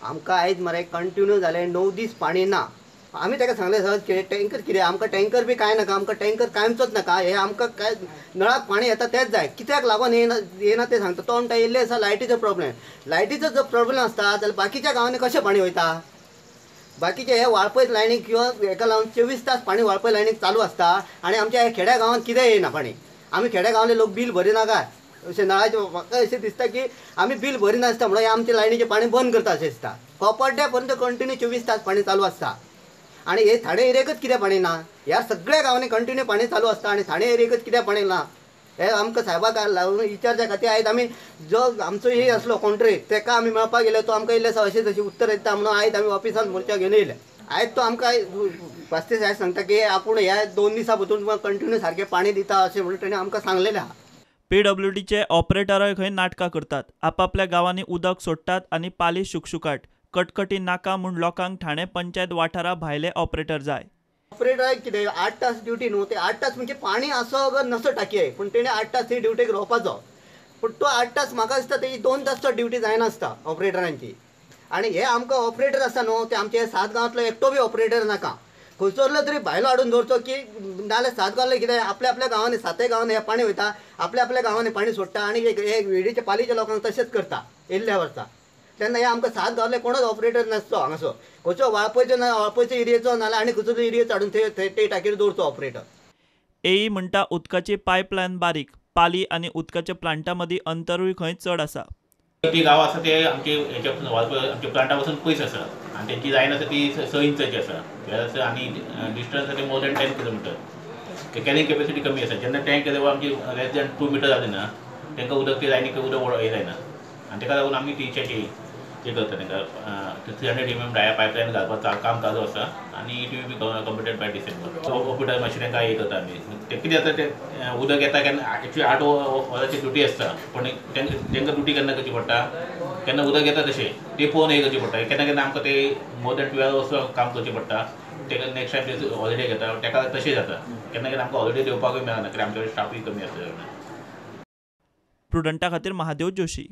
आमकां आयज मरे कंटिन्यू जालें 9 दीस पाणी ना. आमी ताका सांगलें सर कितें टँकर कितें आमकां टँकर बी कांय नाका, आमकां टँकर कायमचोच नाका, हे आमकां काय नळाक पाणी येता तेंच जाय, कित्याक लागून येना तें सांगता. तो म्हणटा येयल्लें आसा लायटीचो प्रॉब्लेम. लायटीचो जर प्रॉब्लेम आसता जाल्यार बाकीच्या गांवांनी कशें पाणी वयता? बाकीचे हे वाळपय लायनीक किंवा हेका लागून 24 तास पाणी वाळपय लायनीक चालू आसता आनी आमच्या ह्या खेड्या गांवांत कितें येयना पाणी. आमी खेड्या गांवांतले लोक बील भरिना काय अशें नळाचें म्हाका अशें दिसता की आमी बील भरिनासता म्हणून हें आमच्या लायनीचें पाणी बंद करता अशें दिसता. कोपर्ड्या पर्यंत कंटिन्यू 24 तास पाणी चालू आसता आनी हे ठाणे एरियेकच कित्याक पाणी ना? ह्या सगळ्या गांवांनी कंटिन्यू पाणी चालू आसता आनी ठाणे एरियेकच कित्याक पाणी ना हे आमकां साहेबाक लागून विचारच्या खातीर आयज आमी जो आमचो हे आसलो कॉन्ट्रेक्ट तेका आमी मेळपाक गेले, तो आमकां इल्लें अशें तशें उत्तर दिता म्हणून आयज आमी ऑफिसान मोर्चा घेवन येयले. आयज तो आमकां वास्ते साहेब सांगता की आपूण ह्या 2 दिसां भितून कंटिन्यू सारकें पाणी दिता अशें म्हणून तेणें आमकां सांगलेलें आहा. पीडब्ल्यूडीचे ऑपरेटरय खंय नाटकां करतात, आपापल्या गांवांनी उदक सोडटात आनी पाली शुकशुकाट कटकटी नाका म्हूण लोकांक ठाणे पंचायत वाठारा भायले ऑपरेटर जाय. ऑपरेटर कितें 8 तास ड्युटी न्हू, ते 8 तास म्हणजे पाणी आसो अगर नसो टाकये पूण तेणें 8 तास थंय ड्युटेक रावपाचो, पूण तो 8 तास म्हाका दिसता तेजी 2 तास तो ड्युटी जायनासता ऑपरेटरांची. आनी हे आमकां ऑपरेटर आसा न्हू ते आमचे 7 गांवांतलो एकटो बी ऑपरेटर नाका, खंयसरलो तरी भायलो हाडून दवरचो की नाजाल्यार 7 गांवांतले कितें आपल्या आपल्या गांवांनी 7 गांवांनी हें पाणी वयता, आपल्या आपल्या गांवांनी पाणी सोडटा आनी एक वेडीच्या पालीच्या लोकांक तशेंच करता येयल्ल्या वर्सा. तेन्ना हे आमकां 7 गांवांतले कोणूच ऑपरेटर नासचो हांगासर, खंयचो वाळपयचो ना वाळपयचो एरियेचो नाजाल्यार आनी खंयचो एरियेचो हाडून थंय ते टाकीर दवरचो ऑपरेटर. एई म्हणटा उदकाची पायपलायन बारीक, पाली आनी उदकाच्या प्लांटा मदीं अंतरूय खंय चड आसा. ती गांव आसा ते आमचे हेच्या वाळपय आमच्या प्लांटा पासून पयस आसा आनी तेंची लायन आसा ती 6 इंचाची आसा आनी डिस्टन्स आसा ते more than 10 kilometre. Carrying capacity कमी आसा. जेन्ना टँक केले आमची लेस दॅन 2 मिटर जाली ना तांकां उदक ती लायनीक उदक हे जायना आनी ताका लागून आमी ती हे करता तांकां 300 mm डाया पायपलायन घालपाक काम चालू आसा आनी it will be completed by December. Operator मातशें तांकां हे करता आमी. तें कितें जाता तें उदक येता केन्ना एक्चुअली 8 वरांची ड्युटी आसता पूण तांकां ड्युटी केन्ना करची पडटा, केन्ना उदक येता तशें ते पळोवन हे करचें पडटा. केन्ना केन्ना आमकां ते मोर दॅन 12 वर्सां काम करचें पडटा, ताका नेक्स्ट टायम ते हॉलिडे घेता ताका तशें जाता. केन्ना केन्ना आमकां हॉलिडे दिवपाकूय मेळना कित्याक आमचे कडेन स्टाफूय कमी आसता. प्रुडंटा खातीर महादेव जोशी.